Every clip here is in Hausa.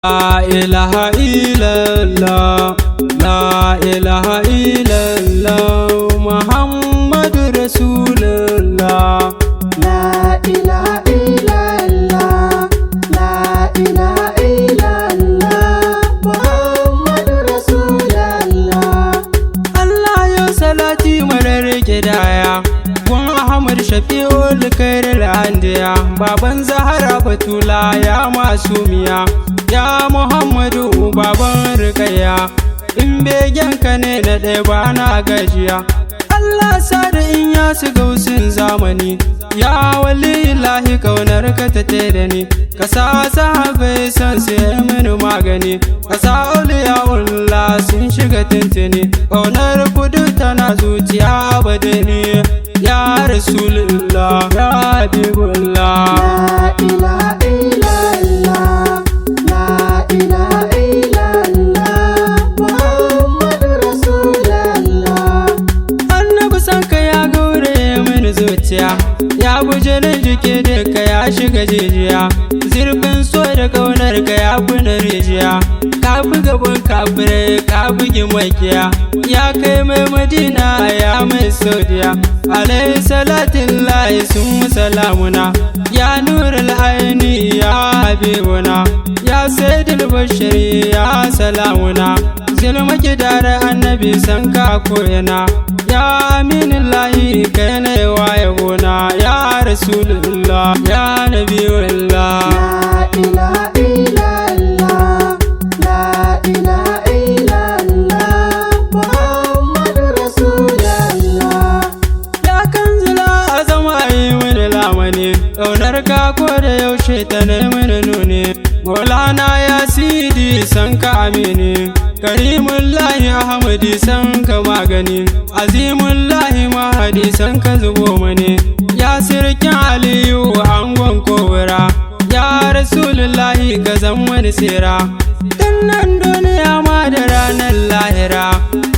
La ilaha illallah, la ilaha illallah, Muhammadu Rasulullah. La ilaha illallah, la ilaha illallah, Muhammadu Rasulallah. Allah ya salati marar kidaya. Gun Ahmad Shafi'ul Khairul Anbiya, Baban Zahra Batula ya masumiya, ya Muhammadu baban Rukayya. In begen ka ne na ɗaya ba na gajiya. Allah sa da in ya su gausin zamani, ya walillahi kaunar ka ta da ni, ka sa sahabai san su yi mini magani, ka sa auliya'ullah sun shiga tuntuni, kaunar kudu tana zuciya abadani, ya Rasulullah, ya Habibullah. La ilaha illallah, la ilaha illallah, Muhammadu Rasulallah. Annabi sanka ya gaure mini zuciya, ya buje ni jiki duka ya shiga jijiya, zurfin so da kaunar ka ya fi na rijiya, ka fi gaban kafirai ka bugi makiya, ya kai mai Madina ya mai Saudiya, alaihi salatin lahi sun salamuna, ya nurul aini ya habibuna, ya sayyidul bashari ya salamuna, zulma kidar annabi san ka koyana, ya aminin lahi kai ne waye gona, ya Rasulullah, ya Nabiyullah. La ilaha illallah, la ilaha illallah, Muhammadu Rasulallah. Ya kanzila a zama yi mini lamani, ƙaunar ka ko da yaushe ta mini nuni, Maulana ya sidi san ka amini, Karimullahi Ahmadi san ka magani, Azimullahi Mahadi san ka zubo mani, ya sirkin Aliyu angon kowura, ya Rasulullahi ka zan wani sira. Tun nan duniya ma da ranar lahira,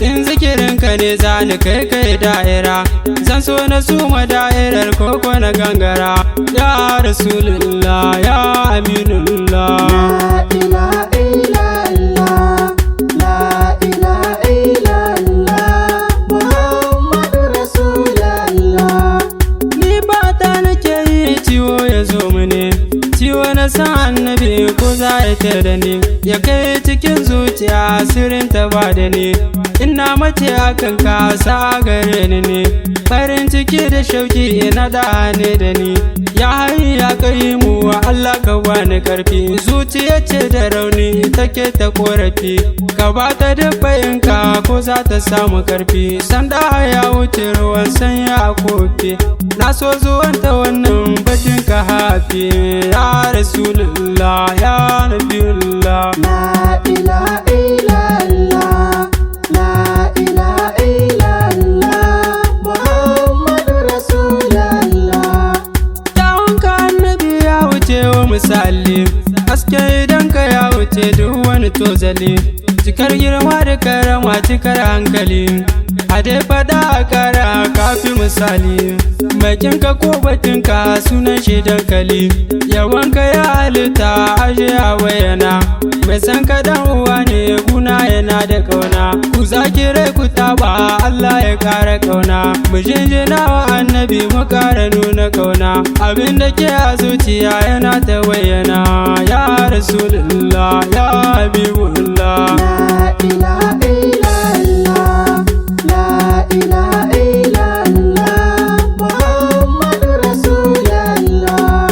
in zikirinka ne za ni kai kai da'ira, zan so na suma da'irar koko na gangara, ya Rasulullah, ya Aminullah. La ilaha illallah, la ilaha illallah, Muhammadu Rasulallah. Ni fata nake yi ciwo ya zo mini, ciwo na san annabi ko za ya da ni, ya kai cikin zuciya sirrin ta ba da ni, ina mace akan kasa gare ni ne, farin ciki da shauki ina da ne da ni, ya hayi ya kai mu Allah ka bani karfi, zuciya ce da rauni take ta korafi, ka ba ta ka ko za ta samu karfi, sanda ya wuce ruwan sanya a kofi, na so zuwan ta wannan batun ka hafi, ya Rasulullah, ya Nabiyullah. La ilaha illallah, la ilaha illallah, Muhammadu Rasulallah. Kyawunka annabi ya wuce wa misali, haske idan ka ya wuce duk wani tozali, cikar girma da karama cikar hankali, a dai fada a kara kafi misali, bakinka ko batinka sunan shi dankali, yawanka ya halitta ashe a bayyana, mai san ka dan uwa ne guna yana da kauna, ku zakirai ku taba Allah ya kara kauna, mu jinjina wa annabi mu kara nuna kauna, abin da ke a zuciya yana ta bayyana, ya Rasulullah, ya Habibullah. La ilaha illallah, la ilaha illallah, Muhammadu Rasulallah.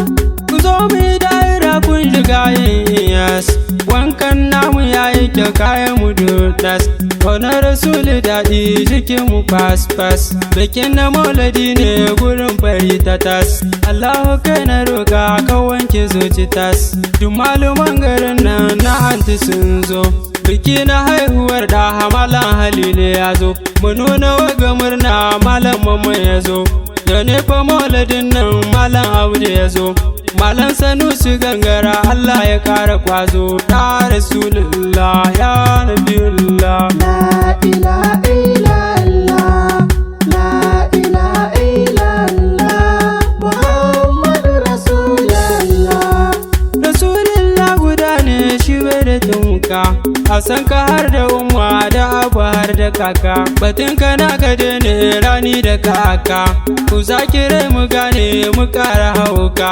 Ku zo mu yi da'ira kun shiga yin iyas, wankan namu ya yi kyau kayan mu dudas, ƙaunar Rasulu daɗi jikin mu fas fas, bikin na mauladi ne gurin fari ta tas, Allahu kai na roƙa ka wanke zuci tas, duk maluman garin nan na anti sun zo. Biki na haihuwar da Malam Halilu ya zo, mu nuna waga murna Malam Mamman ya zo, da nefa mauladin nan Malam Audu ya zo, Malam Sanusi gangara Allah ya kara kwazo, ya Rasulullah, ya Nabiyullah. La ilaha illallah, la ilaha illallah, Muhammadu Rasulallah. Rasulullah guda ne shi bai da da tunka. A san ka har da umma da abu har da kaka. Batun ka na gade ne rani da kaka. Ku zakire mu gane mu kara hauka.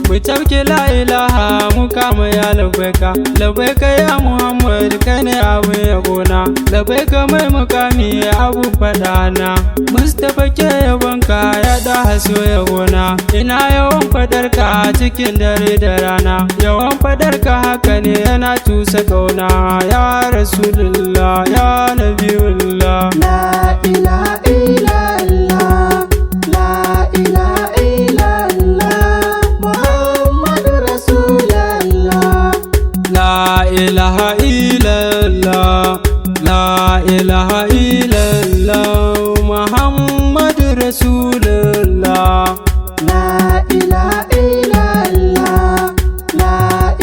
Mu tauke la ilaha mu kama ya labbaika. Labbaika ya Muhammad kai ne abun yabona. Labbaika mai mukami abun fadana. Mustapha ke yabonka ya da haso yabona. Ina yawan fadarka cikin dare da rana. Yawan fadarka haka ne yana tusa kauna. Ya Rasulullah ya Nabiyullah. La ilaha illallah, la ilaha illallah, Muhammadu Rasulallah. La ilaha illallah, La ilaha illallah, Muhammadu Rasulullah. La ilaha illallah, la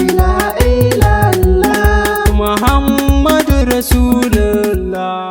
ilaha illallah, Muhammadu Rasulullah.